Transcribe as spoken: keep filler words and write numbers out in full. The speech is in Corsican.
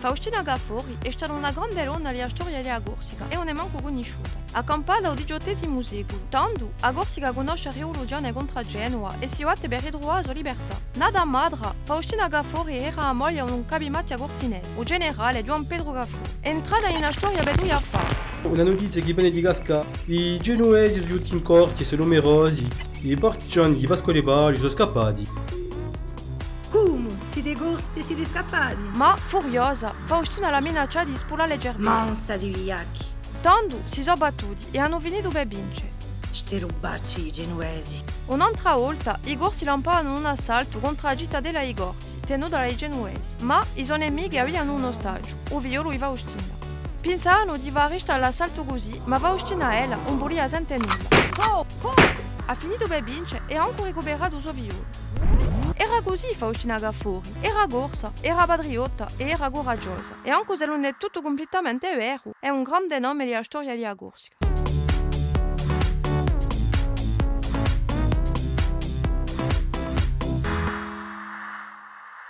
Faustina Gaffori hè stata una grande donna di a storia di a Corsica è ùn hè mancu cunnisciuta. Hà campatu à u diciottesimu seculu, tandu a Corsica cunnosce a rivoluzione contr'à Genuva è si batte per ritruvà a so libertà. Nata à Madra, Faustina Gaffori era a moglia d'un capimachja curtinese, u generale Ghjuvan Petru Gaffori. Hè entrata in a storia per dui affari. Una nutizia chì vene di cascà. I Genuvesi sò ghjunti in Corsica, sò numerosi, i partigiani di Pasquale Paoli sò scappati. Cumu? Site Corsi è site scappati? Ma, furiosa, Faustina l'hà minacciata di spullà li Germani. Ma ùn state vigliacchi. Tandu si sò battuti è anu finitu per vince. Ste rubacce di Genuvesi. Un'antra volta, i Corsi lampavanu un assaltu contr'à a citadella di Corti, tenuta da i Genuvesi. Ma i so nemichi avianu un ostagiu, u figliolu di Faustina. Pinsavanu di fà arrestà l'assaltu cusì, ma Faustina ella ùn vulia sente nulla. Hà finitu per vince è hà ancu ricuperatu u so figliolu. Era cusì Faustina Gaffori, era corsa, era patriotta è era curagghjosa. È ancu s'ellu ùn hè tuttu cumplittamente veru, hè un grande nome di a storia di a Corsica.